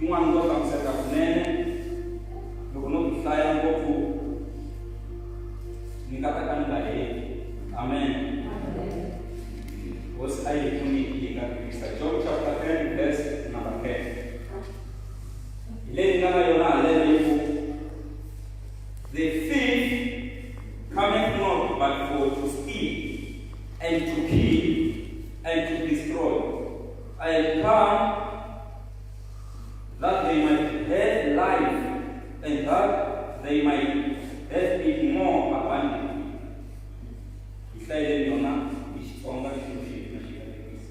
Tin'wana to hlamusela kunene loko no ti hlaya ngopfu ni nga ta ka ni nga heti. Amen. Hosi a yi hi pfuni hi nga tivisa. Job chapter 10 verse number 10. Hi leyi nga na yona haleno yi ku The thief cometh not but for to steal and to kill and to destroy. I am come that they might have life and that they might have it more abundantly. Hi hlayeleni yona hi Xitsonga Xikwembu xi hi pfuna xi katekisa.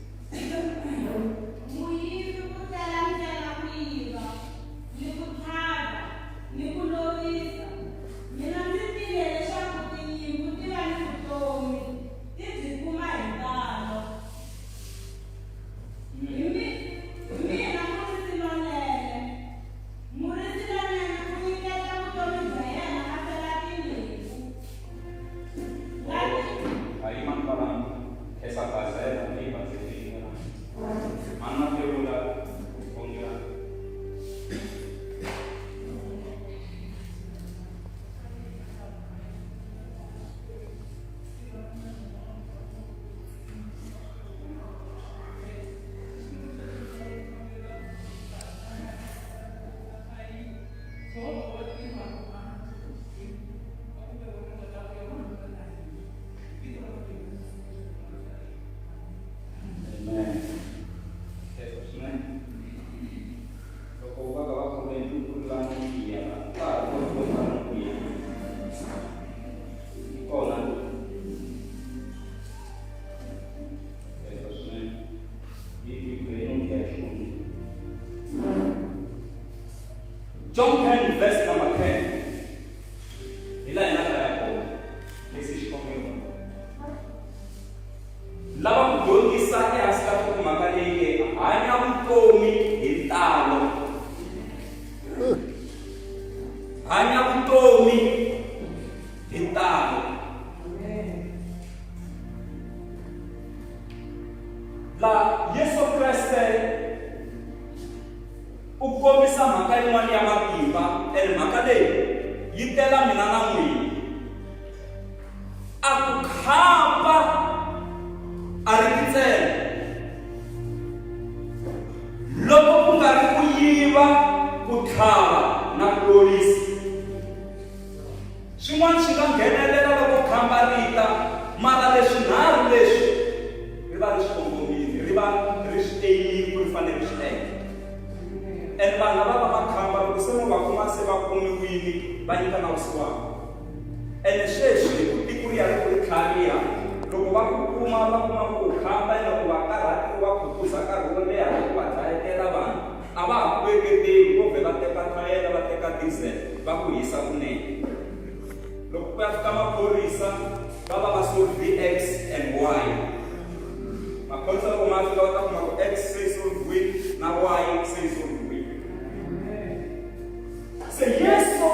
Muyivi u tela ntsena ku yiva, ni ku tlhava, ni ku lovisa. Mina ndzi tile leswaku tinyimpfu ti va ni vutomi, ti byi kuma hi ntalo. Hi mi, hi mina murisi lonene. Murisi lonene u nyiketa vutomi bya yena a fela tinyimpfu. La ni. A yi mani kwalano khensa gazela leyi bazeleni mani mathevula khongela. Amen. Khensa swinene. Loko va ka va khome ntukululano tiya va ha ri kona ko fana na kuya. Yi kona. Khensa swinene. Yi Bibele ya Xikwembu. John 10 verse number 10. Hi laha hi nga hlaya kona. Lexi xikhongelo. Lava ku dyondzisa ehansi ka nhlokomhaka leyi nge Hanya Vutomi Hi Ntalo. Hanya Vutomi Hi Ntalo. La Yesu Kreste u kombisa mhaka yin'wana ya matimba and mhaka leyi yi tela mina na n'wina. A ku khamba a ri ntsena loko ku nga ri ku yiva, ku tlhava na ku lovisa. Swin'wana swi nga nghenelela loko khamba ri ta, mara leswinharhu leswi ri va ri swi kongomile, ri va ri swi eyimile ku ri fanele ri swi endla. And vanhu lava va makhamba loko se mo va kuma se va kumiwile va nyika na vusiwana. Ene sweswi hi ku tiko ri ya ri ku ri tlhariha, loko va ku kuma va kuma ku u khamba ene u va karhati u va khutuza nkarhi wo leha ni ku va dlayetela vanhu, a va ha ku veketeli, vo vhe va teka thayela va teka diesel va ku hisa kunene. Loko ku ya fika maphorisa va va va solve X and Y. Maphorisa loko ma fika va ta kuma ku X se yi solviwile na Y se yi solviwile. Se Yesu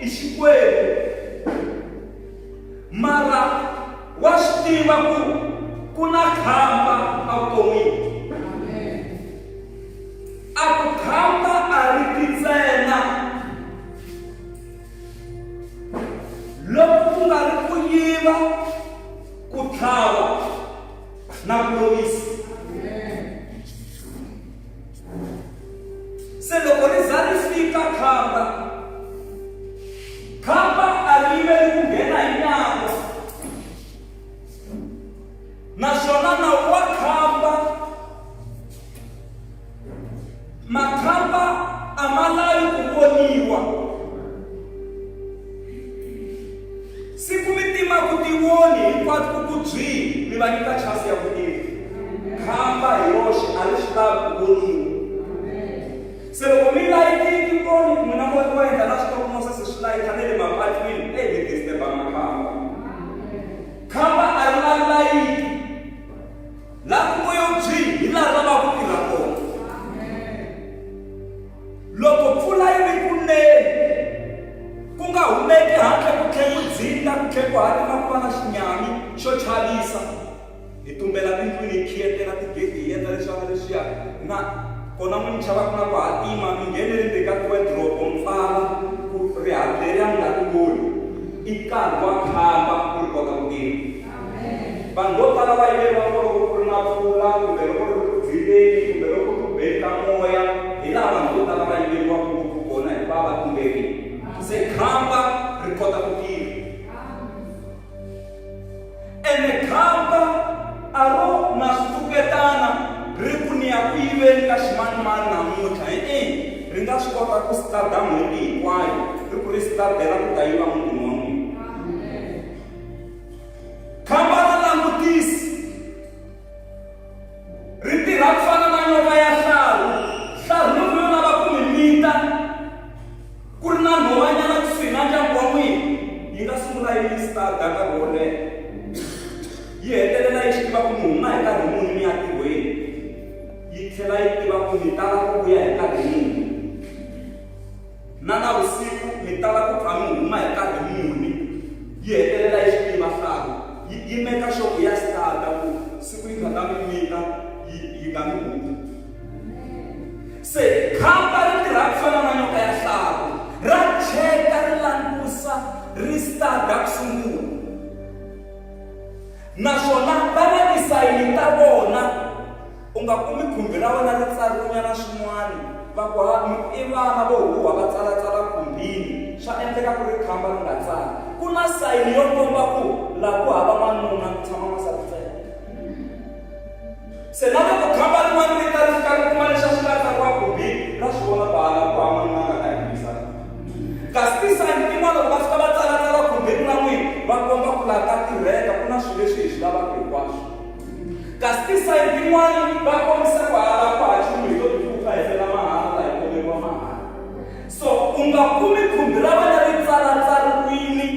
i Xikwembu, mara wa swi tiva ku ku na khamba evuton'wini. A ku khamba a ri ti ntsena loko ku nga ri ku yiva, ku tlhava na ku lovisa. Se loko ri za ri fika khamba, khamba a ri yimeli ku nghena hi nyangwa. Naswona nawu wa khamba, makhamba a ma lavi ku voniwa. Siku mi tima ku tivoni hinkwato ku ku byi, mi va nyika chance ya ku tirha. Khamba hi roxe a ri swi lavi ku voniwa. Se loko mi layitile tivoni, n'wina mo mo endla na switoko mo se se swi layita na le mapatwini, eyi mi disturb-a makhamba. Khamba a ri lavi layiti. Laha ku ngo yo byi, hi laha ri lavaka ku tirha kona. Loko mpfula yi ri ku neni, ku nga humeki handle ku tlhe ku dzinda, ku tlhe ku hatima ku va na xinyami xo chavisa, hi tumbela tindlwini, hi khiyetela tigedi, hi endla leswiya na leswiya na. Kona n'wi ni chavaka na ku hatima, mi nghenele ndzeni ka tiwedrobo mi pfala ku rihati leriya mi nga ri voni. I nkarhi wa khamba ku ri kota ku tirha. Vanhu vo tala va yiveriwa ngo loko ku ri na mpfula kumbe loko ri ri ku dziveni kumbe loko ku ri ku beni ka moya, hi laha vanhu vo tala va yiveriwaka ngopfu kona hikuva va tumberile. Se khamba ri kota ku tirha. Ene khamba a ro na swi pfuketana ri ku ni ya ku yiveni ka ximanimani namuntlha, e-e, ri nga swi kota ku stada n'hweti hinkwayo ri ku ri stadela ku ta yiva mutini wa n'wina. Khamba ra langutisi. Ri tirha ku fana na nyoka ya hlaru. Hlaru loko yo lava ku mi mita, ku ri na nhovanyana kusuhi na ndyangu wa n'wina, yi nga sungula yi mi stada nkarhi wo leha. Yi hetelela yi swi tiva ku mi huma hi nkarhi muni mi ya ntirhweni, yi tlhela yi tiva ku mi tala ku vuya hi nkarhi muni. Na navusiku mi tala ku pfa mi huma hi nkarhi muni, yi hetelela yi swi tiva hlaku, yi yi meka sure ku ya start-a ku siku yi nga ta mi mita yi yi nga mi hupi. Se khamba ri tirha ku fana na nyoka ya hlaku, ra cheka ri langusa ri start-a ku sungula. Naswona va na tisayini ta vona. U nga kumi khumbi ra wena ri tsariwenyana swin'wana, va ku, Ha, mi ku i vana vo huha va tsala-tsala khumbini. Swa endleka ku ri khamba ri nga tsali. Ku na sayini yo komba ku laha ku hava n'wanuna, ku tshama n'wansati ntsena. Se na loko khamba rin'wana ri ta ri fika ri kuma leswi a swi nga tsariwa khumbini, ra swi vona ku hala ku hava n'wanuna a nga ta hi yimisa la. Kasi tisayini tin'wana loko va fika va tsala-tsala khumbini ra n'wina, va komba ku laha ka tirheka, ku na swilo leswi hi swi lavaka hinkwaswo. Kasi tisayini tin'wana va kombisa ku hala ku ha nchumu hi to tiphupha hi fela mahala laha hi khomeriwa mahala. So u nga kumi khumbi ra wena ri tsalatsariwini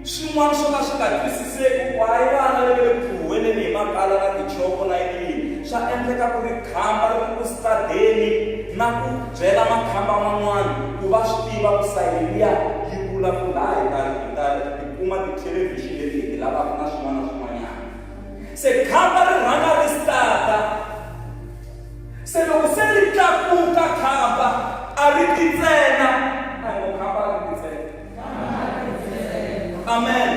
swin'wana swo ka swi nga twisiseki ku hayi vana le ve le ku huweleni hi makala na tichoko na yini yini. Swa endleka ku ri khamba ri ri ku stadeni na ku byela makhamba man'wana ku va swi tiva ku sayini liya yi vula ku laha hi ta hi ta tikuma tithelevhixini leti hi ti lavaka na swin'wana na swin'wanyana. Se khamba ri rhanga ri stata. Se loko se ri tlakuka khamba a ri ti ntsena. A hi ngo khamba a ri ti ntsena. Amen.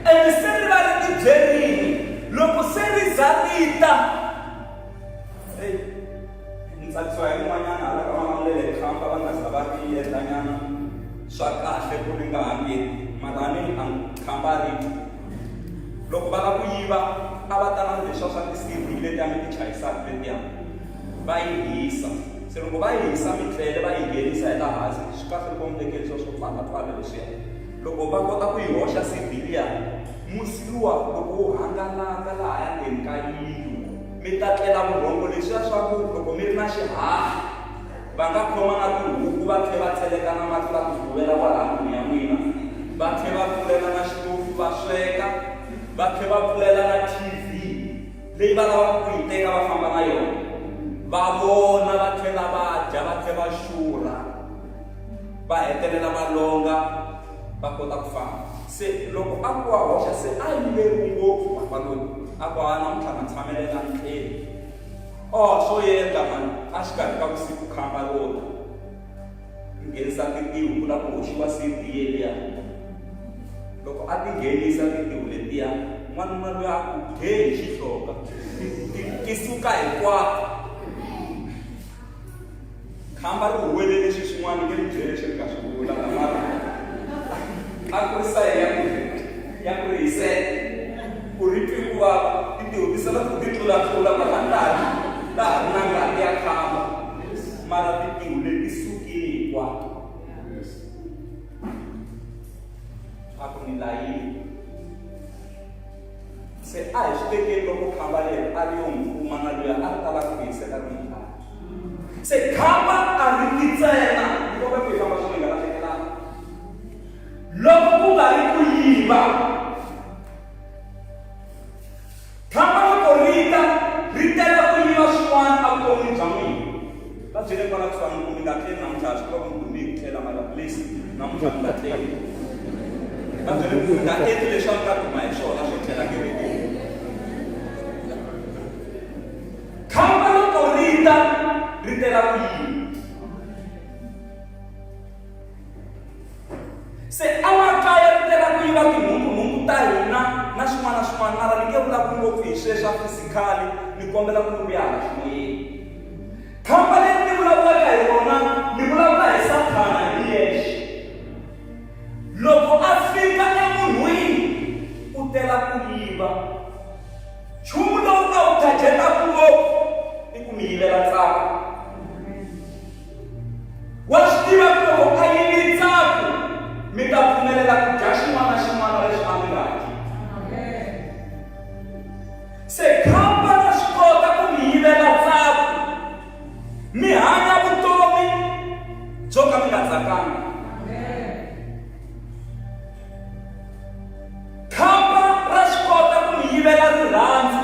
Ene se ri va ri tibyerini loko se ri za ri ta. Hey, ni tsakisiwa hi rin'wanyana hala ka Malamulele khamba va nga za va ri endlanyana swa kahle ku ri nga hambeni mara a ni a khamba ri Loko va lava ku yiva, a va ta na leswiya swa ti-CD letiya mi ti chayisaka letiya, va yi hisa. Se loko va yi hisa mitlele va yi nghenisa hi laha hansi, swi kahle loko mi veke leswiya swo pfalapfala leswiya. Loko va kota ku yi hoxa CD liya, musi luwa loko wu hangalaka lahaya ndzeni ka yindlu, mi ta tlela vurhongo leswiya swa ku loko mi ri na xihaha, Va nga khoma na tihuku va tlhe va tseleka na mati va ti duvela kwalaha ndlwini ya n'wina, va tlhe va pfulela na xitofu va sweka, va tlhe va pfulela na TV leyi va lavaka ku yi teka va famba na yona, va vona va tlhela va dya va tlhe va xurha, va hetelela va longa va kota ku famba. Se loko a ku wa hoxa se a yiveriwi ngopfu papa loyi a ku ha namuntlha na tshamelela ni tleli. Oh, swo endla mani, a xikarhi ka vusiku khamba ro ta ri nghenisa tintiho ku lava ku hoxiwa CD yeliya. Loko a ti nghenisa tintiho letiya, n'wanuna luya a ku gee hi xihloka, ti suka hinkwato. Khamba ri huwelele swi swin'wana nge mi byele leswi ri nga swi vula la mara a ku ri sayini ya ku ya ku rihisela ku ri twi ku vava tintiho ti sala ku ti tlulatlula mara laha laha ri na ngati ya khamba mara tintiho leti sukile hinkwato a ku ni layini Se a hi swi tekeni loko khamba leri a ri yo n'wi kuma na luya a ri ta lava ku rihisela ri n'wi dlaya. Se khamba a ri ti ntsena, ni kombela ku hi famba swin'we hi nga lahlekelani. Loko ku nga ri ku yiva, khamba loko ri ta, ri tela ku yiva swin'wana evuton'wini bya n'wina. Va byele kwala kusuhani ku mi nga tleli namuntlha, ha swi tiva ku mi dume hi ku tlela mara please namuntlha mi nga tleli. Va byele ku mi nga endli leswi a mi nga duma hi swona swo tlela kerekeni. Khamba loko ri ta, ri tela ku yiva. Se emakaya ri tela ku yiva tinhungunhungu ta hina na swin'wana na swin'wana, mara ni nge vulavuli ngopfu hi sweswa physically, ni kombela ku mi vuya hala ximoyeni. Khamba leri ni vulavulaka hi rona ni vulavula hi Sathana hi yexe. Loko a fika emunhwini u tela ku yiva. Nchumu lowu a wu gajetaku ngopfu i ku mi yivela ntsako. Wa swi tiva ku loko a yivi ntsako mi ta pfumelela ku dya xin'wana na xin'wana leswi a mi nga dyi. Se khamba ra swi kota ku mi yivela ntsako, mi hanya vutomi byo ka mi nga tsakanga. Khamba ra swi kota ku mi yivela rirhandzu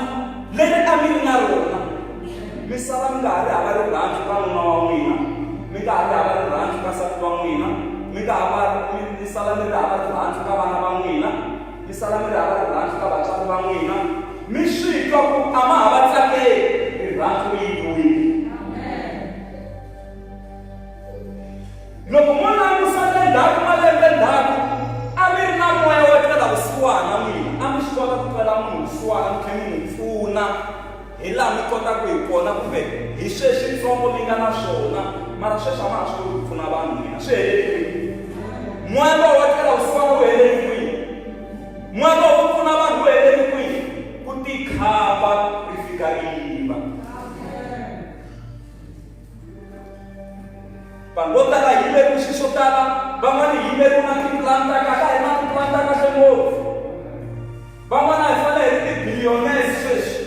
leri a mi ri na rona. Mi sala mi nga ha ri hava rirhandzu ka nuna wa n'wina, mi nga ha ri hava rirhandzu ka nsati wa n'wina, mi nga ha va mi sala mi ri hava rirhandzu ka vana va n'wina, mi sala mi ri hava rirhandzu ka vatswari va n'wina, mi swi twa ku a ma ha va tsakeli, rirhandzu ri yiviwile. Loko mo langusa le ndzhaku malembe ndzhaku, a mi ri na moya wo twela vusiwana n'wina, a mi swi kota ku twela munhu vusiwana mi tlhela mi n'wi pfuna hi laha mi kotaka hi kona kumbe hi sweswi ntsongo mi nga na swona, mara sweswi a ma ha swi koti ku pfuna vanhu n'wina. Swi helele kwihi? Moya lowu wo twela vusiwana wu helele kwihi? Moya lowu wo pfuna vanhu wu helele kwihi? Ku tikhapa ri fika ri yiva. Vanhu vo tala hi yiveriwe swilo swo tala, van'wana hi yiveriwe na tipulani ta kahle, a hi na tipulani ta kahle ngopfu. Van'wana hi fanele hi ri ti-billionaires sweswi.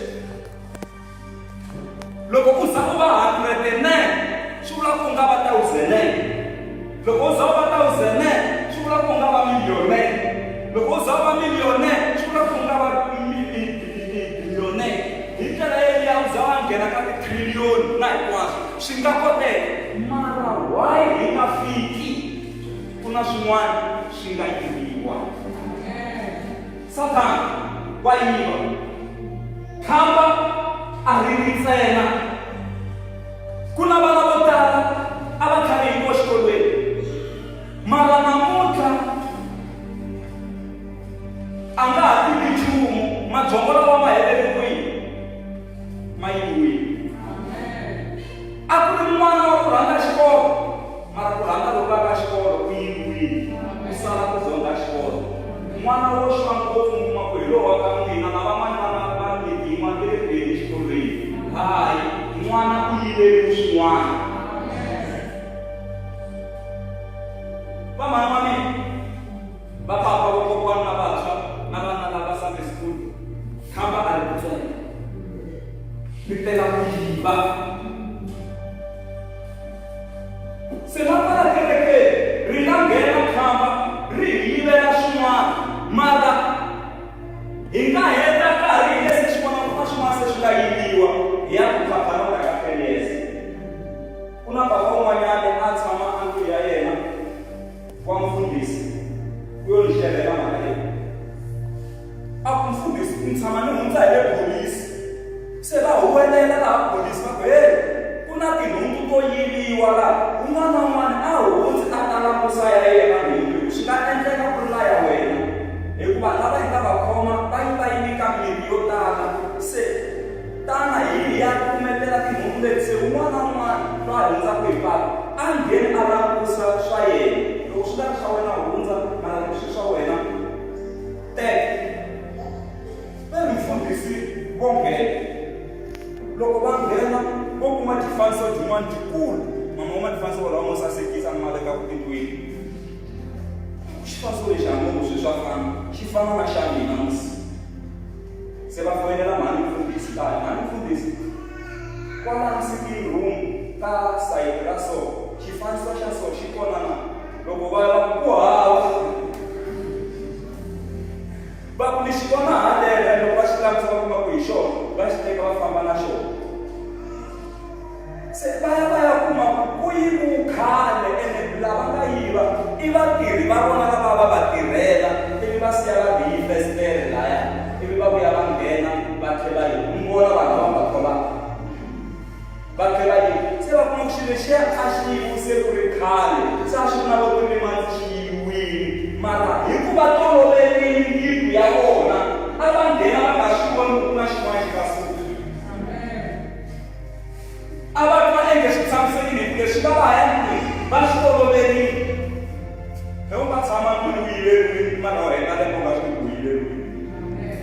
Loko u za u va hundred-ene swi vula ku u nga va thousand-ene. Loko u za u va thousand-ene swi vula ku u nga va millionaire. Loko u za u va millionaire swi vula ku u nga va billionaire. Hi ndlela yeliya u za wa nghena ka ti-trillion na hinkwaswo swi nga koteka. Mara why hi nga fiki? Ku na swin'wana swi nga yiviwa. Sathana wa yiva. Khamba a ri ri ntsena. Ku na vana vo tala a va tlharihiwa xikolweni. Mara namuntlha a nga ha tivi nchumu, mabyongo lawa ma helele kwihi? Ma yiviwile. A ku ri n'wana wa ku rhandza xikolo, mara ku rhandza lokuya ka xikolo ku yiviwile, ku sala ku zonda xikolo. N'wana wo xwa ngopfu mi kuma ku hi lowa ka n'wina na van'wana vana va miti yin'wana va le ku yeni exikolweni. Hayi, n'wana u yiveriwe swin'wana. Vamhani wa mina, vapapa, vakokwana na vantshwa na vana lava Sunday school, khamba a ri ntsena. Ri tela ku yiva. Se la kwala kerekeni ri nga nghena khamba ri hi yivela swin'wana, mara hi nga heta nkarhi hi nge se swi vona ku na swin'wana se swi nga yiviwa hi ya ku phapharhula ka 10 years. Ku na papa un'wanyana a tshama endlwini ya yena wa mufundhisi u yo ni xerhela mhaka leyi. A ku mufundhisi ni tshama ni hundza hi le pholisi se va huwelela laha pholisi va ku heyi ku na tinhundzu to yiviwa laha un'wana na un'wana a hundzi a ta langusa ya yena nhundzu hi ku swi nga endleka ku ri na ya wena hikuva lava hi nga va khoma va yiva yivi ka miti yo tala se tana hi ya kumetela tinhundzu leti se un'wana na un'wana loyi a hundzaka hi patu a ngheni a langusa swa yena loko swi nga ri swa wena hundza mara loko swi swa wena Teka. Va ri mufundhisi vo nghena. Loko va nghena vo kuma xifaniso xin'wana xikulu. Mama wa xifaniso walawo mo sasekisa ni ma veka tindlwini. Xifaniso lexi a ngo swi swa fana, xi fana na xa mina musi. Se va foyinela mhani mufundhisi kaya, mhani mufundhisi kwalano sitting room ka sayiti ra so xifaniso xa so xi kona na? Loko va ya ku hava. Va ku ni xi vona haleno and loko va xi langutisa va kuma ku hi xona va xi teka va famba na xona. Se va ya va ya kuma ku ku yiviwe khale ene lava nga yiva i vatirhi va vona lava va va tirhela ivi va siya va biyi festere laya ivi va vuya va nghena va tlhela va yiva. Mi vona vanhu lava va tholaka va tlhela yiva se va kuma. xilo lexiya a xi yiviwe se ku ri khale, se a xi ri na vo 3 months xi yiviwile, mara hikuva toloverile yindlu ya vona, a va nghena va nga swi voni ku ku na xin'wana xi nga suka. A va twa enge swi tshamisekile hi ku leswi nga lahaya ndlwini va swi toloverile. He u nga tshama ndlwini u yiveriwile mara u heta lembe u nga swi tivi ku u yiveriwile.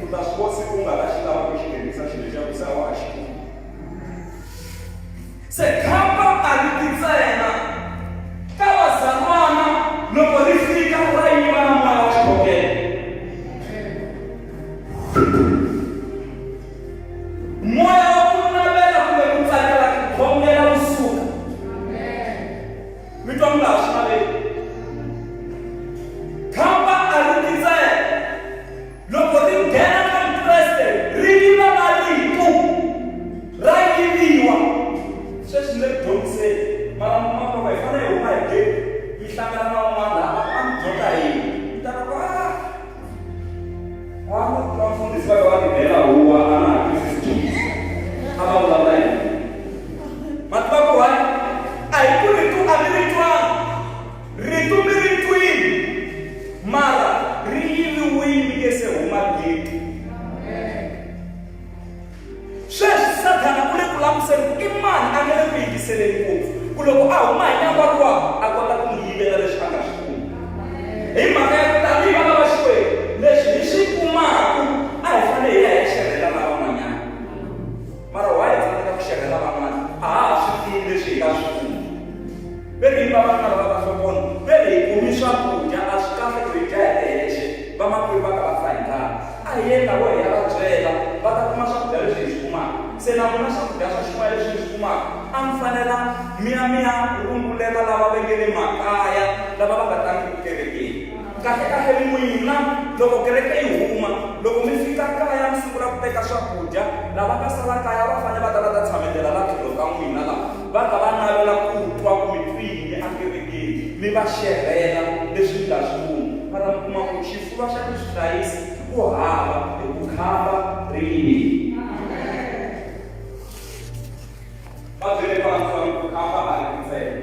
U ta swi vona siku u nga ta xi lava ku xi nghenisa xilo lexiya ku se a wa ha xi kumi. Se khamba a ri ti ntsena ka vazalwana loko ri fika ra yiva na moya wa xikhongelo. Moya wa ku navela kumbe ku tsakela ku khongela wu suka. Mi twa mi nga ha swi naveli. Khamba a ri ti ntsena. Loko ri nghena ka Mukreste ri yiva na rito, ra yiviwa. Sweswi ni le ku dyondziseni, mara mi kuma ku loko hi fanele hi huma hi gate mi hlangana na un'wana laha a ku a mi dyondza hi yini, mi ta ku ah ah vafundhisi va ka va tibela huwa a na ha twisisi nchumu a va vulavula yini. Ma tiva ku why? A hi ku rito a mi ri twanga. Rito mi ri twile, mara ri yiviwile mi nge se huma gate. Sweswi Sathana u le ku langutiseni ku i mani a nga le ku yingiseleni ngopfu, ku loko a huma hi nyangwa luwa a kota ku n'wi yivela leswi a nga swi kuma. Hi mhaka ya ku tanihi vana va Xikwembu, leswi hi swi kumaka a hi fanele hi ya hi ya xerhela na van'wanyana. Mara why hi tsandzeka ku xerhela van'wana? A ha ha swi tivi leswi hi nga swi kuma. Ve ri hi vavanuna lava va nhlokonho, ve ri hi kumi swakudya, a swi kahle ku hi dya hi ri hexe, vamakwerhu va ka va fa hi ndlala. A hi yeni na vona hi ya va byela, va ta kuma swakudya leswi hi swi kumaka. Se na n'wina swakudya swa ximoya leswi mi swi kumaka, a mi fanela mi ya mi ya rungulela lava va nge le makaya, lava va nga tangiki kerekeni. Kahle-kahle n'wina, loko kereke yi huma, loko mi fika kaya mi sungula ku teka swakudya, lava nga sala kaya va fanele va ta va ta tshametela la tlhelo ka n'wina la, va ta va navela ku twa ku mi twi yini ekerekeni, mi va xerhela leswi mi nga swi kuma. Mara mi kuma ku xifuva xa ku swi hlayisa ku hava hi ku khamba ri yivile. Va byele vantshwa ku khamba a ri ntsena.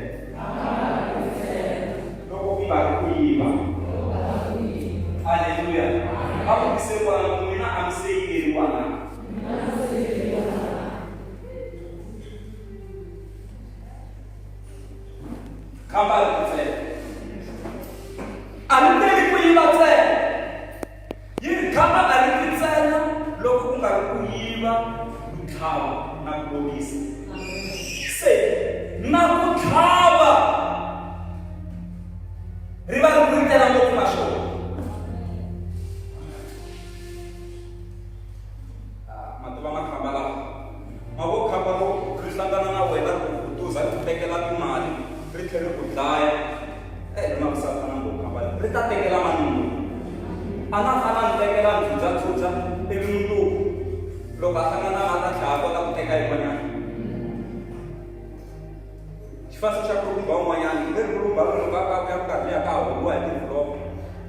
Loko ku nga ri ku yiva. Aleluya. Va vutise kwala ku n'wina a mi se yiveriwa na? Khamba a ri ntsena. A ri teli ku yiva ntsena. Yi ri khamba a ri ri ntsena loko ku nga ri ku yiva, ku tlhava na ku lovisa. Se na ku tlhava ri va ri ri tela ngopfu na swona. Ah, ma tiva makhamba lawa ma vo khamba ro ri hlangana na wena ri ku khutuza ri ku tekela timali ri tlhela ri ku dlaya. Eh, ri na vusathana ngopfu khamba leri. Ri ta tekela mani munhu? A nga fana a ni tekela ndzhudza-ndzhudza ivi mundzuku loko a hlangana na a ta tlhela a kota ku teka yin'wanyana. Xifaniso xa nkulukumba un'wanyana ve ri nkulukumba loyi loko a ka vuya minkarhi liya ka ha horiwa hi tivhuloko.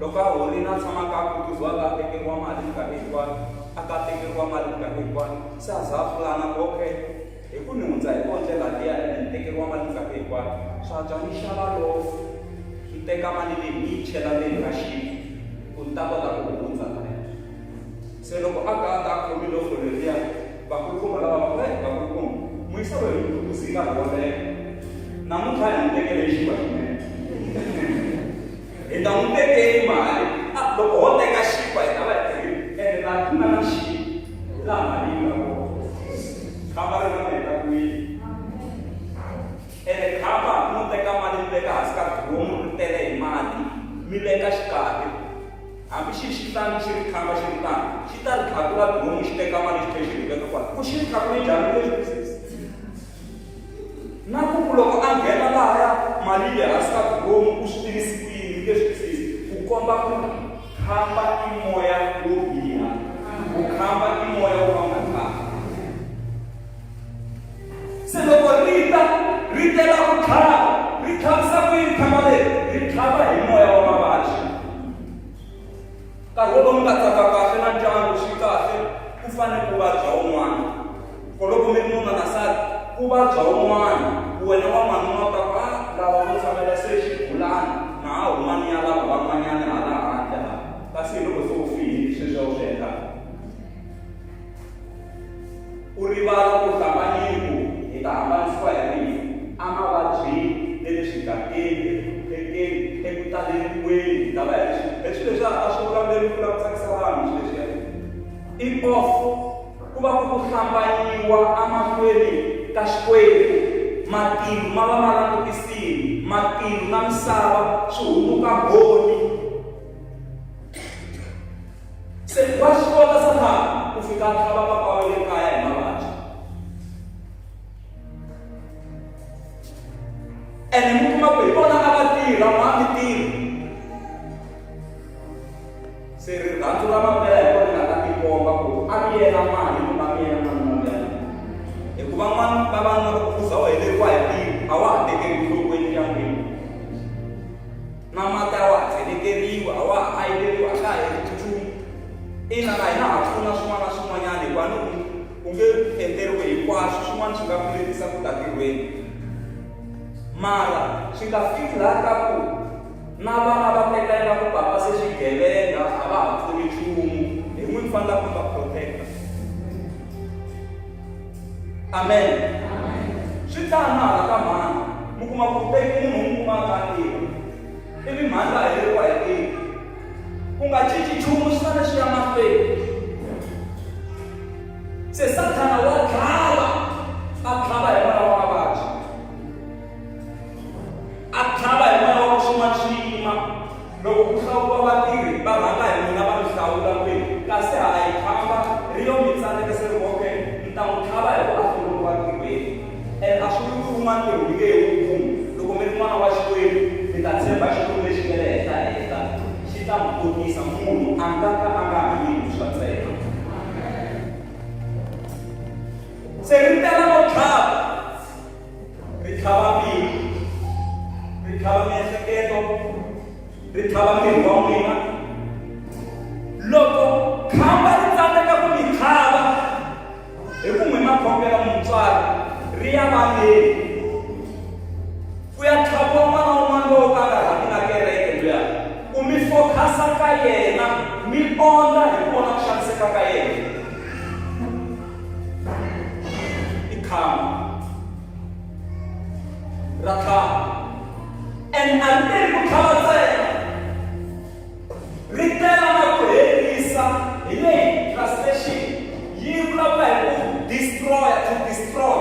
Loko a horile a tshama a ka a khutuziwa a ka a tekeriwa mali minkarhi hinkwayo, a ka a tekeriwa mali minkarhi hinkwayo. Se a za a pulana ku okay Hi ku ni hundza hi kona ndlela liya ene ni tekeriwa mali minkarhi hinkwayo, swa antswa ni xava lofo ni teka mali leyi ni yi chela ndzeni ka xinkwa ku ni ta kota ku hundza lahaya. Se loko a ka a ta a khome lofo leriya, vakulukumba lava va ku, Heyi vakulukumba, muyisa loyi hi n'wi khutuzile nkarhi wo leha, namuntlha a hi n'wi tekele hi xinkwa xinene. Hi nga n'wi tekeli mali, a loko ho teka xinkwa hi ta va hi tirhile ene laha ku nga na xinkwa hi laha mali yi nga kona. Khamba ri nga mi heta ku yini? Ene khamba mo teka mali mi veka hansi ka diromu ri tele hi mati mi veka xikarhi hambi xi xihlangi xi ri khamba xi ri tano xi ta ri tlhakula diromu xi teka mali xi tlhela xi ri veka kwala ku xi ri tlhakule njhani u nge swi twisisi. Na ku ku loko a nghena lahaya mali yi le hansi ka diromu u swi tivisi ku yini mi nge swi twisisi ku komba ku khamba i moya wo biha ku khamba i moya wo ka wu nga kahle se loko ri ta ri tela ku tlhava ri tlhavisa ku yini khamba leri ri tlhava hi moya wa mavabyi Nkarhi wolowo mi nga tsaka kahle na ndyangu swi kahle ku fane ku vabya un'wana. Ko loko mi ri nuna na nsati ku vabya un'wana Ku wena n'wanuna u ta ku a lava vo tshamela se xigulana na ha huma ni ya lava van'wanyana hala handle hala. Kasi hi loko se u file sweswi u swi endlaka. U rivala ku hlambanyile ku hi ta hambanisiwa hi rifu, emavabyini, ni le swigangeni, eku hluphekeni, eku taleriweni, hi ta va hi ri swin'we. He swilo leswi a swi vulavuleriwi ku lava ku tsakisa vanhu swilo leswiya. I off ku va ku ku hlambanyiwa emahlweni ka Xikwembu, matilo ma va ma langutisile, matilo na misava swi hundzuka mbhoni. Se wa swi kota Sathana ku fika a tlhava papa wa le kaya hi mavabyi. Ene mi kuma ku hi vona a va tirha ma mi tirhi. Se rirhandzu ra mampela hi rona ri nga ta tikomba ku a mi yena mali kumbe a mi yena n'wanuna luya. Hikuva n'wana vavanuna loko u za u heleriwa hi ntirho a wa ha tekeli enhlokweni ndyangwini. Na mati a wa ha tselekeriwi, a wa ha ayineriwi, a ka ha endli nchumu. Ina, na hina ha pfuna swin'wana na swin'wanyana hikuva ni u nge endleriwi hinkwaswo, swin'wana swi nga ku letisa ku ta ntirhweni. Mara swi nga fiki laha ka ku na vana va teka ingaku papa se xigevenga a va ha pfuni nchumu, hi n'wi mi fanele ku va protect-a. Amen. Swi tano na hala ka mhani, mi kuma ku teki munhu u n'wi kuma a kha a tirha, ivi mhani va heleriwa hi ntirho. Ku nga cinci nchumu swi fanele swi ya mahlweni. Se Sathana wa tlhava, a tlhava hi moya wa mavabyi, a tlhava hi moya wa ku swin'wana swi yima. Loko ku hlawuriwa vatirhi, va rhanga hi n'wina va mi hlawula kwini, kasi hala yi khamba ri yo mi tsandzeka se ri okay, mi ta n'wi tlhava hi ku a hlongoriwa ntirhweni. And a swi vuli ku wun'wana ntirho mi nge he wu kumi. Loko mi ri n'wana wa Xikwembu, mi ta tshemba Xikwembu lexi nga le henhla-henhla, xi ta mi kotisa. Munhu a nga ka a nga hanyi hi vuswa ntsena. Se ri tela no tlhava. Ri tlhava mbilu, ri tlhava miehleketo, ri tlhava miri wa n'wina. Loko khamba ri tsandzeka ku mi tlhava hi ku n'wi ma khongela mutswari, ri ya vaneni ku ya tlhaviwa n'wana wun'wana lowo ka nga rhambi na kereke luya, ku mi fokhasa ka yena mi ondla hi ku vona ku xaniseka ka yena. I khamba ra tlhava and a ri teli ku tlhava ntsena ri tela na ku herisa hi leyi translation yi vulavula hi ku destroy to destroy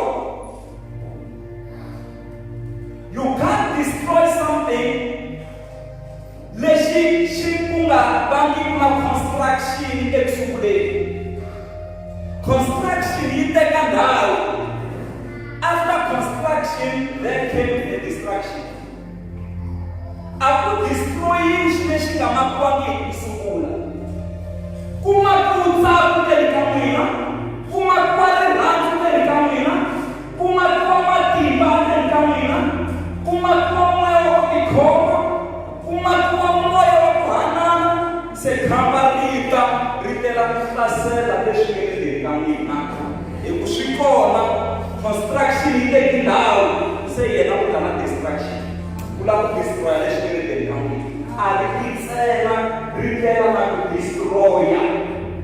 you can't destroy something Lexi xi ku nga vangiki na construction eku sunguleni. Construction yi teka ndhawu. After construction there came the destruction. A ku destroyiwi xilo lexi nga makiwangiki ku sungula. Ku makiwa ntsako ndzeni ka n'wina, ku makiwa rirhandzu ndzeni ka n'wina, Ku makiwa matimba endzeni ka n'wina, ku makiwa moya wa ku tikhoma, ku makiwa moya wa ku hanana, se khamba ri ta ri tela ku hlasela leswi nge le ndzeni ka n'wina. Hi ku swi kona, construction yi teki ndhawu, se yena u ta na destruction. U lava ku destroy-a leswi nge le ndzeni ka n'wina. A ri ti ntsena, ri tela na ku destroy-a,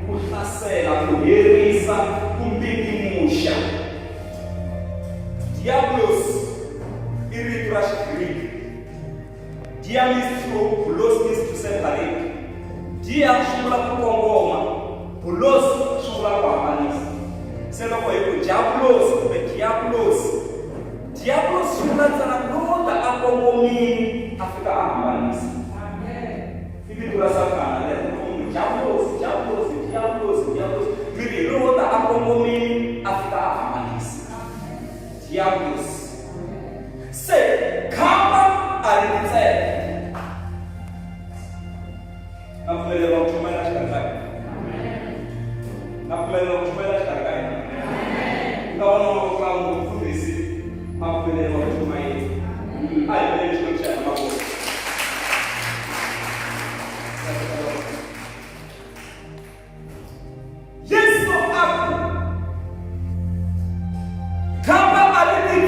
ku hlasela, ku herisa, ku mbingimuxa. Diablos i rito ra Xigriki. Dia means through, bulos means to separate. Dia swi vula ku kongoma, bulos swi vula ku hambanisa. Se loko hi ku diabulosi kumbe diabulosi, diabulosi swi vula ntsena lowo ta a kongomile a fika a hambanisa. I vito ra Sathana lero. Loko munhu diabulosi, diabulosi, diabulosi, diabulosi, mi ri hi lowo ta a kongomile a fika a hambanisa. Diabulosi. Se khamba a ri ntsena. Na pfumeleriwa ku chumayela xikarhi ka hina. Na pfumeleriwa ku chumayela xikarhi ka hina. Ku ta vona wa ku mufundhisi a pfumeleriwa ku chumayela. A hi beleni Xikwembu xa hina mavoko. Yesu a ku, Khamba a ri ti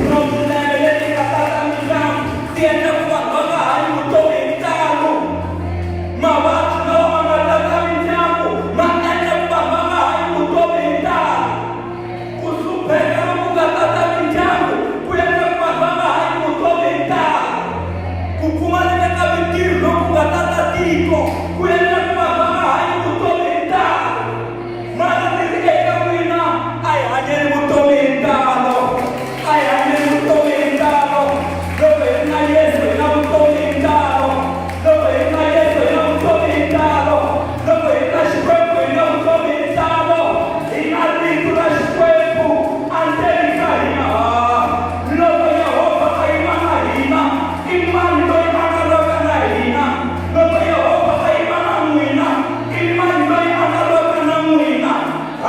Ti-problem leti nga tata mindyangu ti endla ku vanhu va nga hanyi vutomi hi ntalo. Mavabyi lawa ma nga tata mindyangu ma endla ku vanhu va nga hanyi vutomi hi ntalo. Ku hlupheka loku nga tata mindyangu ku endla ku vanhu va nga hanyi vutomi hi ntalo. Ku pfumaleka ka mintirho loku nga tata tiko ku endla ku vanhu va nga hanyi vutomi hi ntalo. Mara ni ri eka n'wina, a hi hanyeni vutomi hi ntalo. A hi hanyeni vutomi hi ntalo. Loko hi ri na Yesu hi na vutomi hi ntalo. Loko hi ri na Yesu hi na vutomi hi ntalo. Loko hi ri na Xikwembu hi na vutomi hi ntalo. Hi na rito ra Xikwembu endzeni ka hina. Loko Yehovha a yima na hina, i mani loyi a nga lwaka na hina? Loko Yehovha a yima na n'wina, i mani loyi a nga lwaka na n'wina?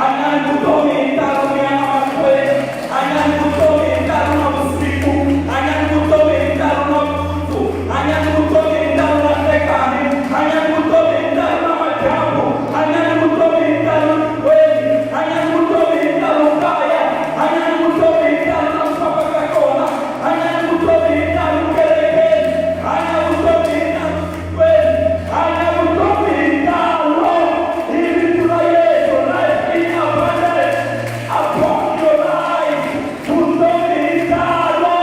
Hanyani vutomi hi ntalo mi ya emahlweni. Hanyani vutomi hi ntalo na vusiku. Hanyani vutomi hi ntalo na mpundzu. Hanyani vutomi hi ntalo na nhlekani. Hanyani vutomi hi ntalo na madyambu. Hanyani vutomi hi ntalo tikweni. Hanyani vutomi hi ntalo kaya. Hanyani vutomi hi ntalo la mi fambaka kona. Hanyani vutomi hi ntalo kerekeni. Hanya vutomi hi ntalo tikweni. Hanya vutomi hi ntalo hi vito ra Yesu. Life in abundance upon your life. Vutomi hi ntalo.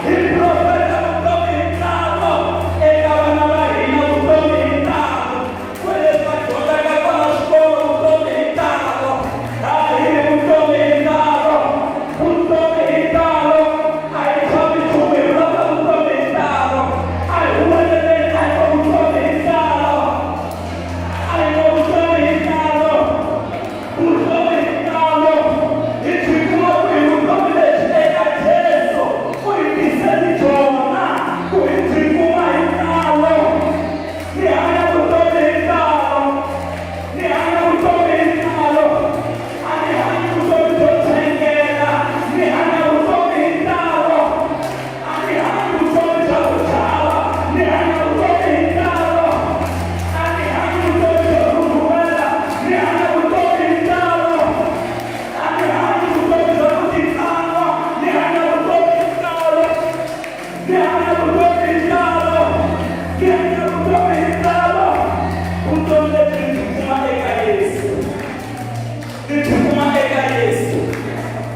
Hi profeta vutomi hi ntalo eka vana va hina vutomi hi ntalo. Kwale va dyondzaka kona xikolo vutomi hi ntalo. A hi vutomi hi ntalo. Vutomi hi ntalo. A hi chavi nchumu hi vulavula vutomi hi ntalo. A hi huweleleni a hi va vutomi hi ntalo. A hi va vutomi hi ntalo. Vutomi hi ntalo. Hi byi kuma kwihi vutomi lebyi eka Jesu? U hi tisele byona ku hi byi kuma hi ntalo. Ni hanya vutomi hi ntalo. Ni hanya vutomi hi ntalo. A ni hanyi vutomi byo chengela. Ni hanya vutomi hi ntalo. A ni hanyi vutomi bya ku chava. Ni hanya vutomi hi ntalo. A ni hanyi vutomi byo rhurhumela. Ni hanya vutomi hi ntalo. A ni hanyi vutomi bya ku titsana. Ni hanya vutomi hi ntalo. Ni hanya vutomi hi ntalo. Ni hanya vutomi hi ntalo. Vutomi lebyi ni byi kuma eka Yesu. Ni byi kuma eka Yesu.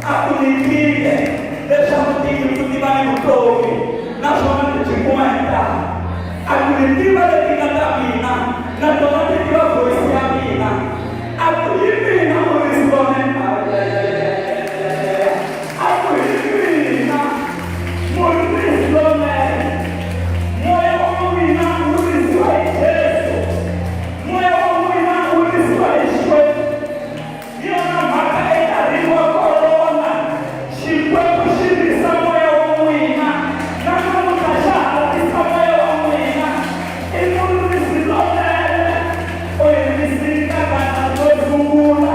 A ku nyikile leswaku tinyimpfu ti va ni vutomi naswona ni byi kuma hi ntalo. A ku ni tiva leti nga ta mina na tona ti tiva voice ya mina. A ku hi mina murisi lonene. A ku hi mina murisi lonene. Moya wa n'wina wu risiwa hi Jesu. Moya wa n'wina wu risiwa hi Xikwembu. Hi yona mhaka enkarhini wa corona Xikwembu xi risa moya wa n'wina na namuntlha xa ha risa moya wa n'wina. I murisi lonene u hi risile ka gandlati ro sungula.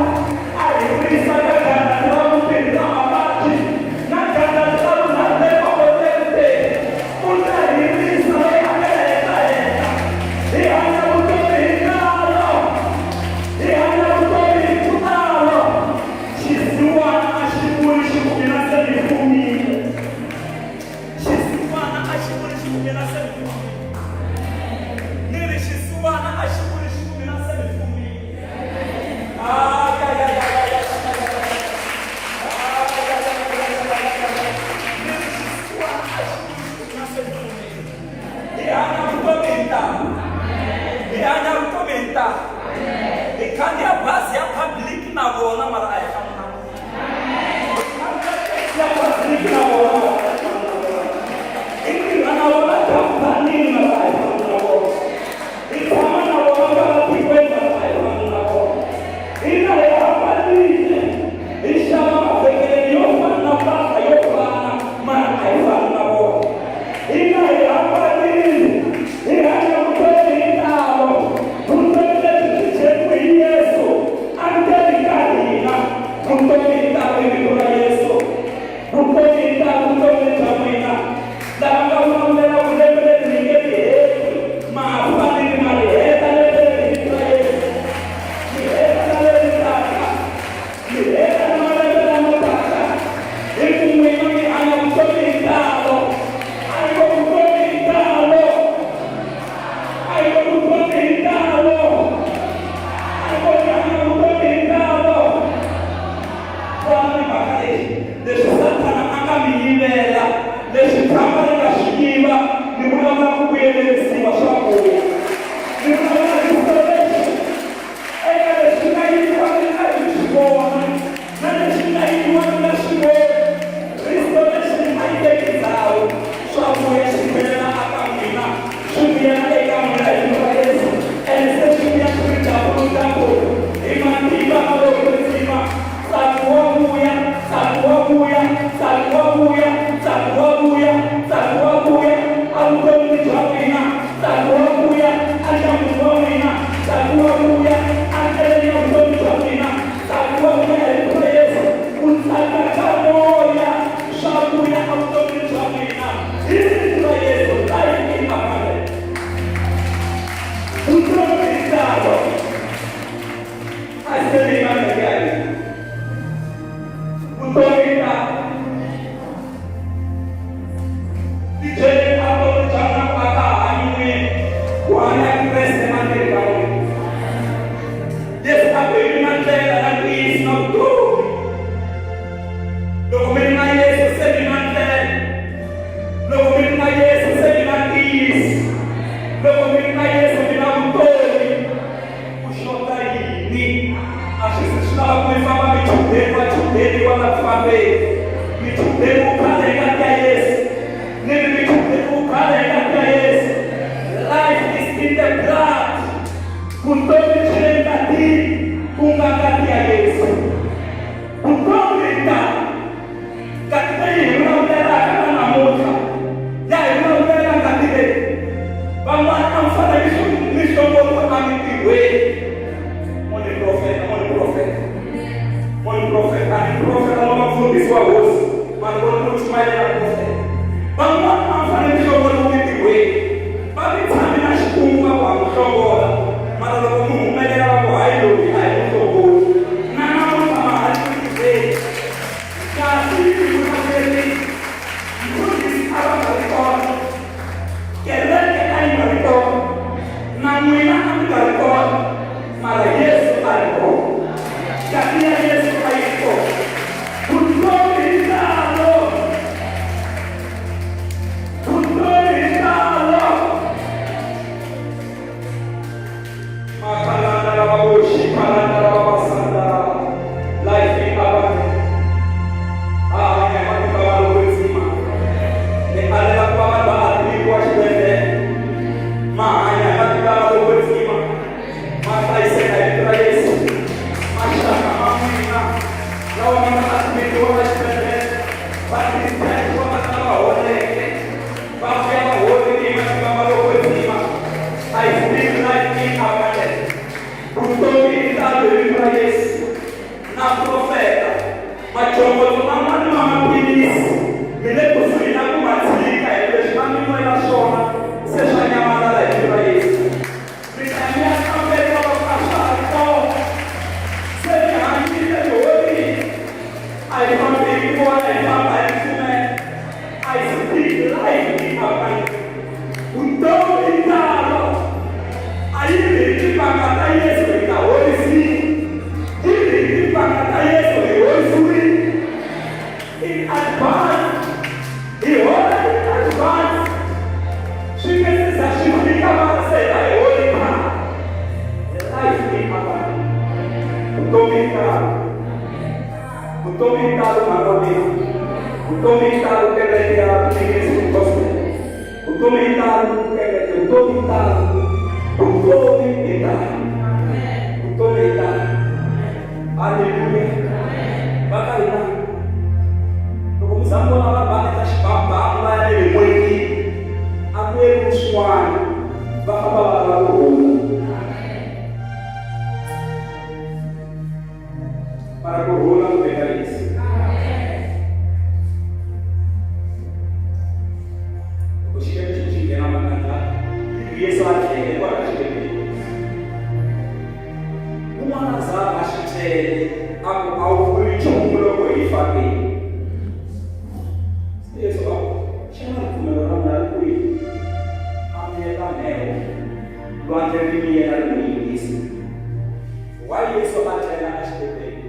chumayela gospel. Van'wana va fanele mi hlongoriwa entirhweni, va mi tshame na xikungu va ku ha n'wi hlongola, mara loko mi humelela va ku hayi loyi a hi n'wi hlongoli. Na namuntlha ma ha ri ku tirheni. Kasi yi vulavulerile, mfundhisi a va nga ri kona, kereke a yi nga ri kona, na n'wina a mi nga ri kona, mara Yesu a ri kona. Ngati ya Yesu a yi ri kona. Vutomi hi ntalo. Vutomi hi ntalo. Makalanda lava voxi, kalanda lava vasanda, life in abundance. Ha hanya hi matimba ma lowo kwetsima. Ni alela ku va vanhu va adimiwa xibedhlele. Ma hanya hi matimba ma lowo kwetsima. Ma hlayiseka hi vito ra Yesu. Maxaka ma n'wina lawa ma nga admitiwa exibedhlele va dischargiwa va ta va holeke va vuya va horile hi matimba ma lowo kwetsima. I speak life in abundance. Vutomi hi talo hi vito ra Yesu. Na profeta majongoto man'wana ma maphilisi mi le kusuhi na ku ma tshika hi leswi va mi nwela swona se swa nyamalala hi vito ra Yesu. Mi ta mi ya kamberiwa va ku a swa ha ri kona. Se mi hanyile mi horile. A hi fambi hi ku vona hi famba hi ripfumelo. I speak life in abundance. Vutomi hi talo. A yi ri hi timbanga ta Yesu hi ta horisiwa. Yi ri hi timbanga ta Yesu hi horisiwile. In advance. Hi hola in advance. Swi nge se za swi fika mara se hi va hi hole khale. Life in abundance. Vutomi hi talo. Vutomi hi talo mhani wa mina. Vutomi hi talo kereke ya Ministry Gospel. Vutomi hi talo kereke. Vutomi hi talo. Vutomi hi talo. Vutomi hi talo. Haleluya. Va ka hina loko mi za mi vona vanhu va endla xibamubamu va ya le n'wetini a ku yeriwi swin'wana va famba va lava ku rhula mara ku rhula ku veka Yesu. Loko xikepe xi xi nghena makandla Yesu a tlhele kwala ka xikepeni. Un'wana a za a xi cele a ku a wu vuli nchumu loko hi fa ke. Se Yesu a ku xana ripfumelo ra mina ri kwihi? A miyeta mheho lwandle ri miyela ri n'wi yingisa. Why Yesu a tlela exikepeni?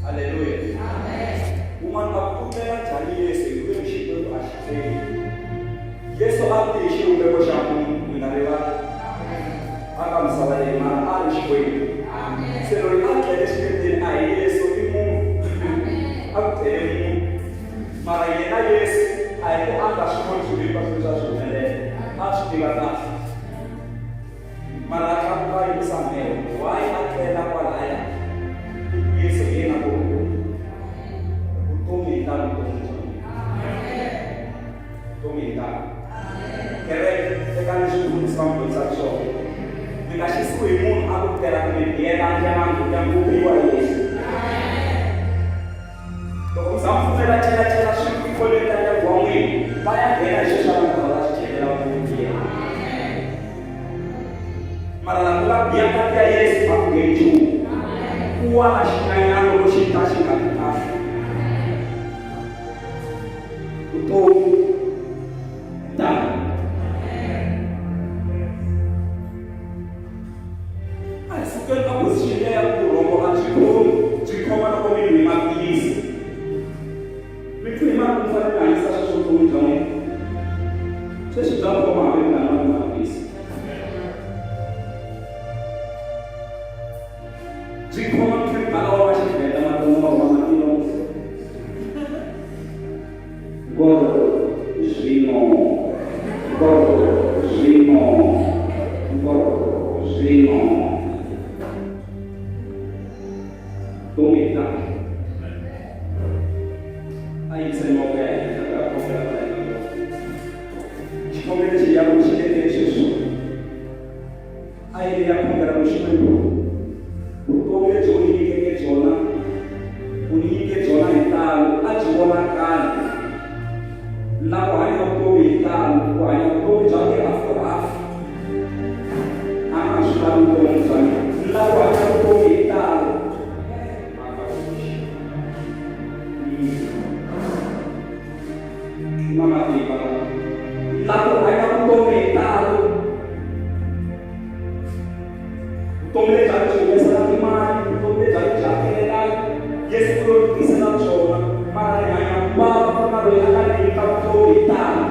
Haleluya. Un'wana a ku u tlela njhani Yesu hi ku Xikwembu a xi tleli. Yesu a ti hi xivumbeko xa munhu mi nga rivali. A ka misava leyi mara a ri Xikwembu. Se loyi a tlele xikepeni a hi Yesu i munhu. A ku tlele munhu. Mara yena Yesu a hi ku a nga swi voni swilo hinkwaswo leswi a swi humelela. A swi tiva kahle. Mara a tlakuka a yimisa mheho. Why a tlela kwalaya? I ku Yesu hi yena ku rhula. Vutomi hi tano vutomi bya mina. Vutomi hi tano. Kereke tekani leswi mufundhisi va mi dyondzisaka swona. Mi nga xisiwi hi munhu a ku tela ku mi biyela ndyangu ndyangu wu biwa hi Yesu. Loko mi za mi pfumela celacela swilo tikolweni ta ndyangu wa n'wina, va ya nghena hi sweswi va nga va swi celela va ku biha. Mara la ku nga biha ngati ya Yesu a ku ngheni nchumu. Ku wa na xin'wanyana loko xi ta xi nga ri kahle. Vutomi tano. A hi sukeni ka position liya ya ku vurhongo a byi khomi byi khoma loko mi nwe maphilisi mi twe hi mara mi fanele mi hanyisa sweswo vutomi bya n'wina sweswi bya khoma hambi mi nga nwanga maphilisi byi khoma mi tlhe mi bala wa xivhenda matomo ma huma matino Ngoro zwino ngoro zwino ngoro zwino Tumita a yise mavoko ya hina ka khongela ka hina xikhongelo lexi ya ku xi endleni sweswi a yi ya khongela ku Xikwembu vutomi lebyi u ni nyikeke byona u ni nyike byona hi ntalo a byi vonakali na ku hanya vutomi hi ntalo ku hanya vutomi bya tihafuhafu a nga swi lavi vutomi bya mina na ku hanya vutomi hi ntalo na matimba na ku hanya vutomi hi ntalo vutomi lebyi a byi humesela timali vutomi lebyi a byi hakelelaka yesu u lo tisela byona mara hi hanya ku vava ku na loyi a nga nyika vutomi hi tano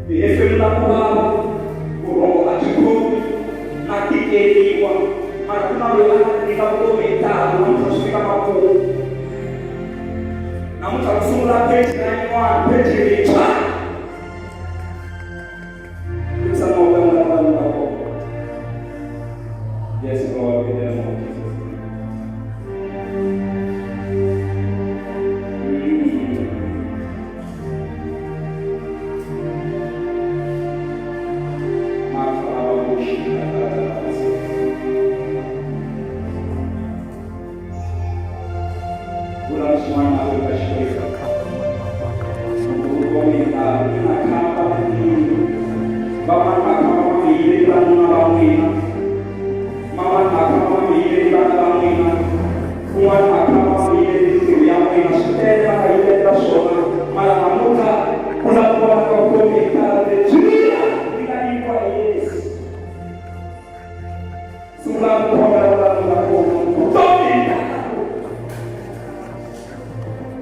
hi hefemula ku vava vurhongo a byi khomi na tikeriwa mara ku na loyi a nga nyika vutomi hi tano namuntlha swi fika makumu namuntlha ku sungula pheji ra yin'wana pheji rintshwa. Yes, Lord, in the name of Jesus. Sungula ku khongela vanhu va kona vutomi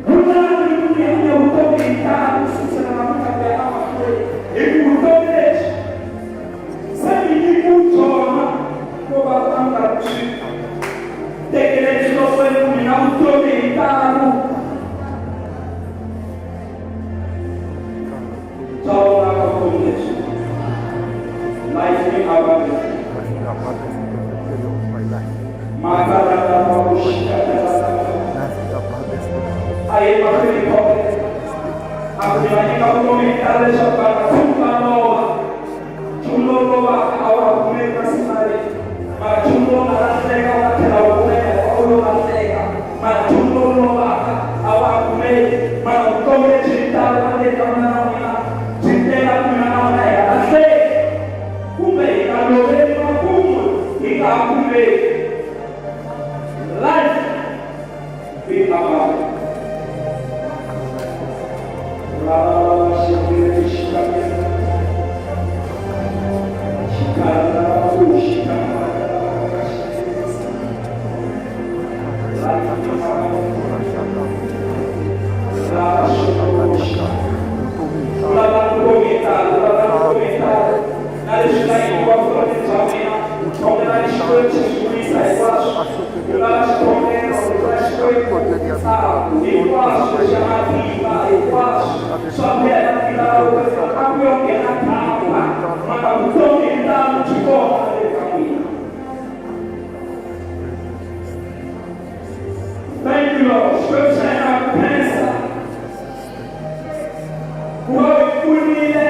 vunani ku hanya vutomi hi tano ku susela namuntlha ku ya emahlweni hi ku vutomi lebyi se mi nyikiwe byona ko va a nga swi tekele enhlokweni ku mina vutomi hi tano bya vonaka vutomi lebyi life in abundance. A yi mahlweni khongela a ku va nyika vutomi hi tala leswaku va nga tshuki va lova nchumu lowu lovaka a wu ha kumeki na siku na rin'we mara nchumu lowu nga lahleka wu nga tlhela wu kumeka hikuva u lo lahleka mara nchumu lowu lovaka a wu ha kumeki mara vutomi lebyi hi tala endzeni ka n'wina na n'wina byi tela ku n'wina na n'wina hi nga lahleki kumbe hi nga loveli makumu hi nga ha kumeki life be about Thank you, Lord. Xikwembu xa hina ha ku khensa ku va u hi pfunile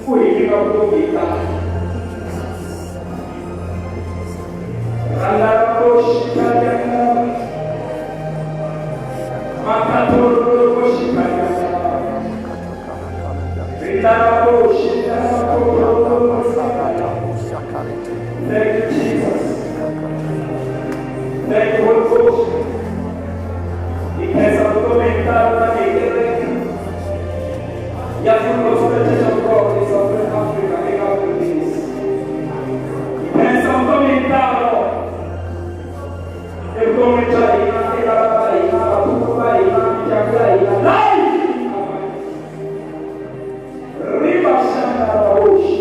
ku hi nyika vutomi hi tala. Thank you, Jesus. Thank you, Holy Ghost. Ikhensa vutomi hi talo tanihi kereke ya Full Gospel Church of God in Southern Africa eka Philippines. Ikhensa vutomi hi talo evuton'wini bya hina eka vana va hina vatukulu va hina mindyangu ya hina life riva xana ra hoxi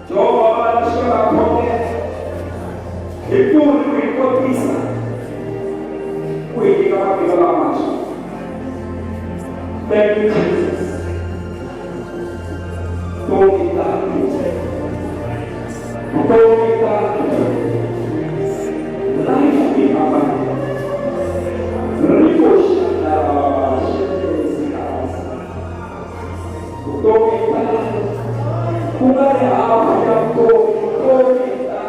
Jehovha va leswi va khongela hi ku ri ku hi kotisa ku hi nyika matimba lamantshwa. Thank you, Jesus. Vutomi ta vutomi ta life in abundance. Riko xana vutomi ta ku nga ri hafu ya vutomi vutomi ta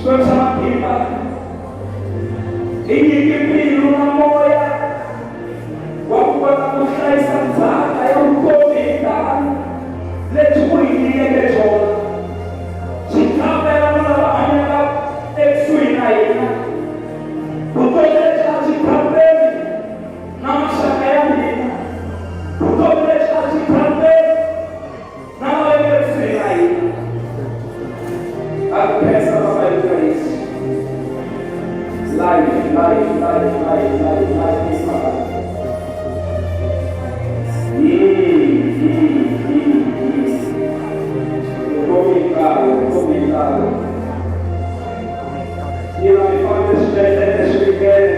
Xikwembu xa matimba hi nyike mbilu na moya wa ku kota ku hlayisa ndzhaka ya vutomi hi tano lebyi u hi nyikeke byona. Byi kambela na lava hanyaka ekusuhi na hina. Vutomi lebyi a byi kambeli na maxaka ya hina. Vutomi lebyi a byi kambeli na lava nga ekusuhi na hina. Ha ku khensa Baba hi vito ra Yesu. Life, life, life, life, life, life is my life. Vutomi hinkwaro, vutomi hinkwaro. Ina mi fambe swibedhlele swi ringene,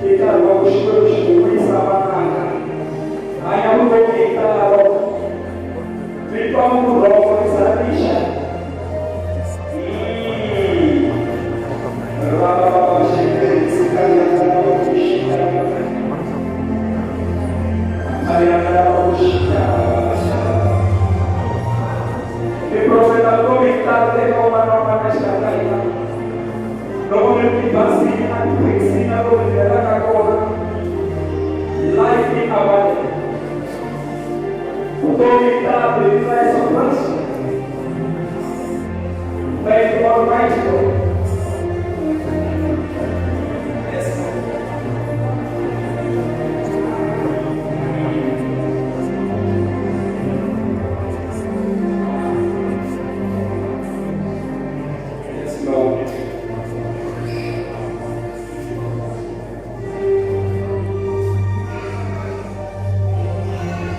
i nkarhi wa ku Xikwembu xi ku wisa vananga. Hanya vutomi hi ntalo. Mi twa vurhongo mi sala mi xa. Miprofeta vutomi hi ntalo eka un'wana na un'wana exikarhi ka hina. Loko mi ri tibazini na tithekisini na lomu mi nghenaka kona, life in abundance. Vutomi hi ntalo hi vito ra Yesu Kreste. Thank you, Almighty God. Yes, Lord. Yes, Lord.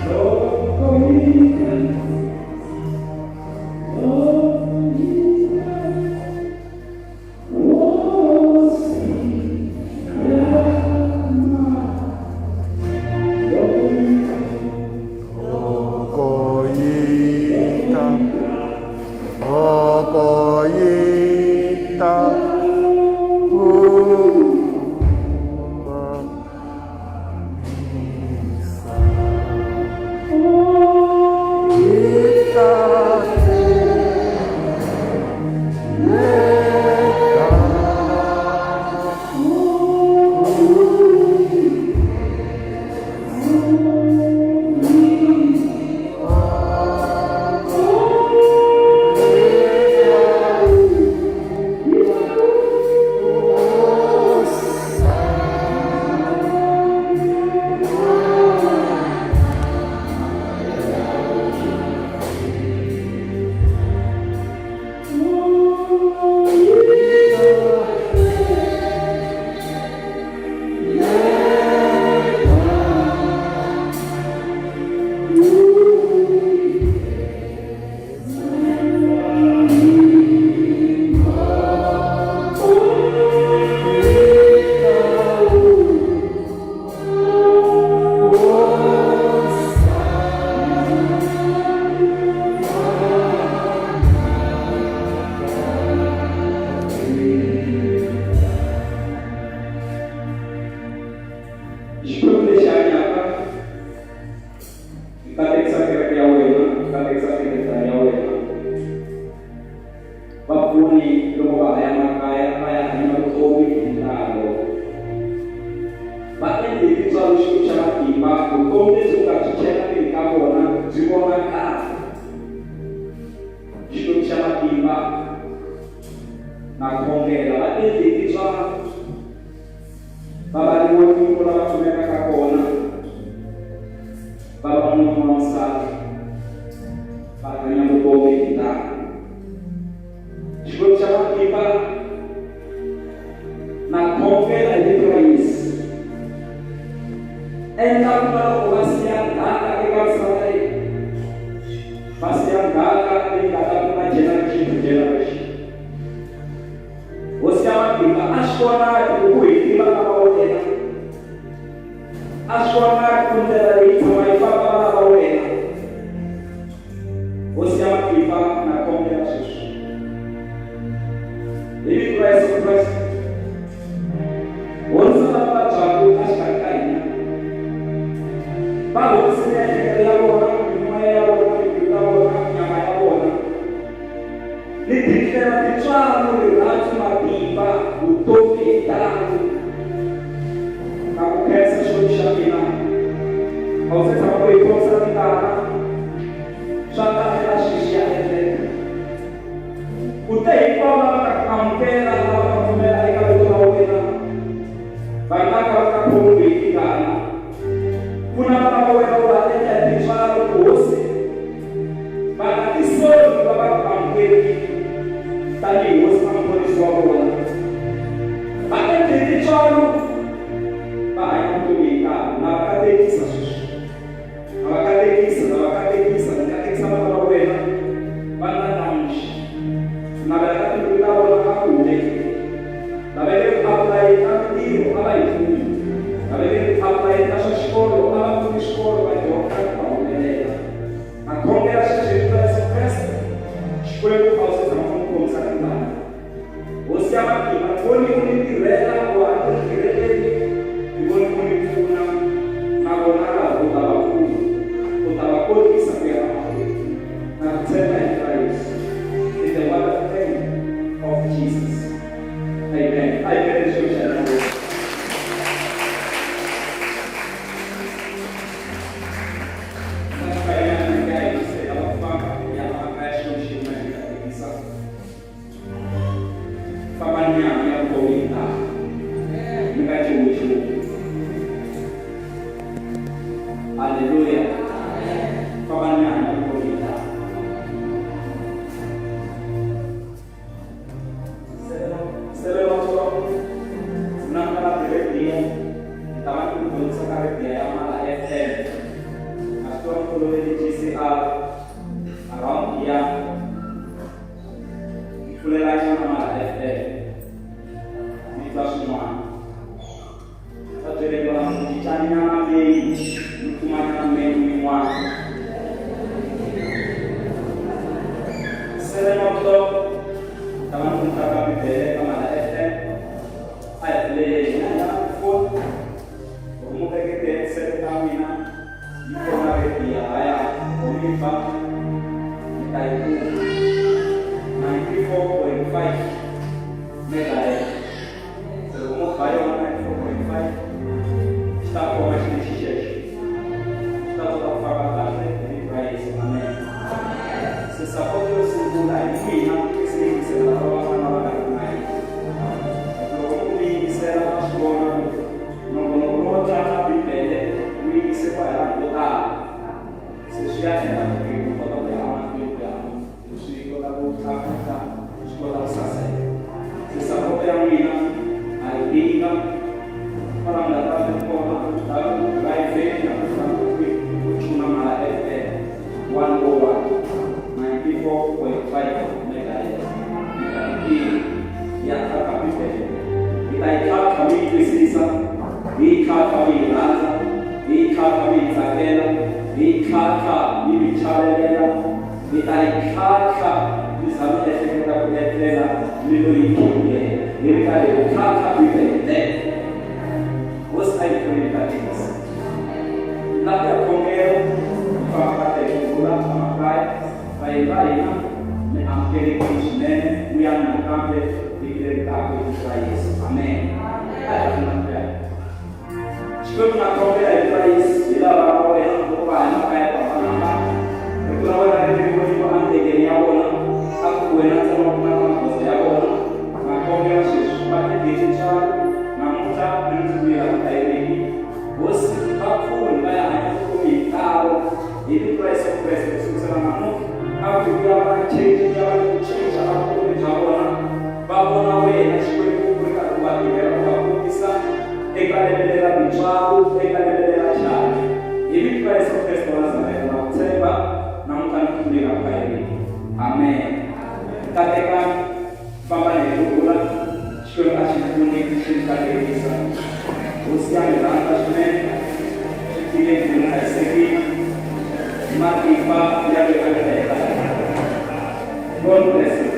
Loko yi Okoyita, okoyita, uma misa. Ita Xikwembu lexi hanyaka, hi katekisa kereke ya wena, hi katekisa sekretari ya wena. Va pfuni loko va ha ya makaya va ya hanya vutomi hi ntalo. Va endle hi tintswalo Xikwembu xa matimba, vutomi lebyi u nga byi chela pele ka vona byi vonakala. Xikwembu xa matimba na khongela va endle hi tintswalo va va rivoningo lava kumekaka kona va va munhu wa wansati va hanya vutomi hi ntalo. Xikwembu xa matimba na khongela hi vito ra Yesu. Endla ku va loko va siya ndzhaka eka misava leyi, va siya ndzhaka leyi nga ta pfuna generation to generation. Hosi ya matimba a swi vonaki loko hi tiva lava va wena, a swi vonaki ku ndlela leyi tshama yi famba vana va wena. Hosi ya matimba na khongela sweswi hi vito ra Yesu Kreste. Horisa lava vabyaka exikarhi ka hina, va horise miehleketo ya vona, mimoya ya vona, timbilu ta vona, nyama ya vona, ni tindlela, tintswalo, rirhandzu, matimba. vutomi hi talo. Na ku khensa Xikwembu xa mina. A wu se tshama ku hi khomisa tingana. Swa kahle swi ya endleka. U te hinkwavo lava nga ku amukela, lava nga pfumela eka vito ra wena, va nga ka va nga khomiwi hi tingana. Pfuna vana va wena u va endla hi tintswalo, Hosi. Va nga tisoli ku va va ku amukerile tanihi Hosi na Muponisi wa vona. Va endle hi tintswalo, va hanya vutomi hi nkarhi. Na va katekisa sweswi. Na va katekisa, na va katekisa, ni katekisa vana va wena va ndlandlamuxa. Ku navela ka timbilu ta vona a ku humeleli. Lava nge ku apulayeni ka mintirho a va yi kumi. Lava nge ku apulayeni ka swa xikolo a va kumi xikolo va dyondza va humelela. Na khongela sweswi hi vito ra Yesu Kreste, Xikwembu a wu se tshama u n'wi khomisa tingana. Hosi ya matimba, ni voni u ni tirhela, u ha ni tirheleni, ni voni u ni pfuna, na vona lava u ta va pfuna, u ta va kotisa ku ya emahlweni. Na ku tshemba hi vito ra Yesu. In the wonderful name of Jesus. Amen. A hi beni Xikwembu xa hina. Fambani mi hanya vutomi hi laha mi nga chuhi nchumu. Haleluya. Fambani mi hanya vutomi hi laha. 7 o'clock na ka rediyo ni ta va ni ku dyondzisa ka rediyo ya Mala FM. Na swi tiva mi tolovele GCR around here. Pfulela nyana Mala FM mi twa swin'wana. Va byeleni va ku cincani nyana menu mi kuma nyana menu yin'wana. 7 o'clock ta va ni ku ka Bibele ka Mala FM. A hi pfuleleni hina hi nga foni. Loko mu veke ti-headset ta n'wina yi kona rediyo laya loko mi ba mi ta yi kuma 94.5 megahertz. Se loko mo ba yona 94.5 xi ta khoma xi lexi xexo. Xi ta kota ku famba kahle hi vito ra Yesu. Amen. Se support yo sungula hi n'wina mi se yingisela lava van'wana va nga ri na hina. Loko mi yingisela ma swi vona ku nongonoko lowo tlanga Bibele wu yingiseriwa hi vanhu vo tala. Se swi ya endla ku ri wu kota ku ya emahlweni ku ya swi kota ku tlakuka swi kota ku saseka. Se support ya n'wina ha yi dinga. Kwala mi nga ta va mi kona ta va ku driveni na ku famba kwihi ku chuna Mala FM 101 94.5 megahertz. Mi ta yi tiva ya tlhaka Bibele. Hi ta yi tlhatlha mi yi twisisa, hi yi tlhatlha mi yi rhandza, hi yi tlhatlha mi yi tsakela, hi yi tlhatlha mi mi chavelela, hi ta yi tlhatlha mi za mi ehleketa ku etlela mi lo yi khongela. Hi ri karhi hi tlhatlha Bibele. Hosi a yi pfune yi katekisa. La ku ya khongela, hi famba kahle hi rhula emakaya. Vayeni va hina mi amukelekile swinene. Vuyani nakambe vhiki leri taka hi vito ra Yesu. Amen. A hi ta pfuna Xikwembu na khongela hi vito ra Yesu hi lava vana va wena loko va hanya makaya yo hambanahambana. Rito ra wena ri vuriwa emilengeni ya vona, a ku wena ntsena u kumaka magoza ya vona. Na khongela sweswi va endle tintswalo namuntlha ni mundzuku yi nga ta heriki. Hosi, va pfuni va ya hanya vutomi hi ntalo hi vito ra Yesu Kreste. Ku sukusela namuntlha a ku ku ya va na change, ku ya va ni ku cinca ka vutomi bya vona. Va vona wena Xikwembu u ri karhi u va tirhela u va kombisa eka lembe lera tintswalo, eka lembe lera chali. Hi vito ra Yesu Kreste wa Nazareta na ku tshemba namuntlha ni mundzuku yi nga ka heriki. Amen. Katekani, fambani hi ku rhula. Xikwembu a xi pfuni xi mi katekisa. Hosi ya mi rhandza swinene. Swi tiveni ku mi hlayisekile hi matimba ya loyi a nga le henhla. God bless you.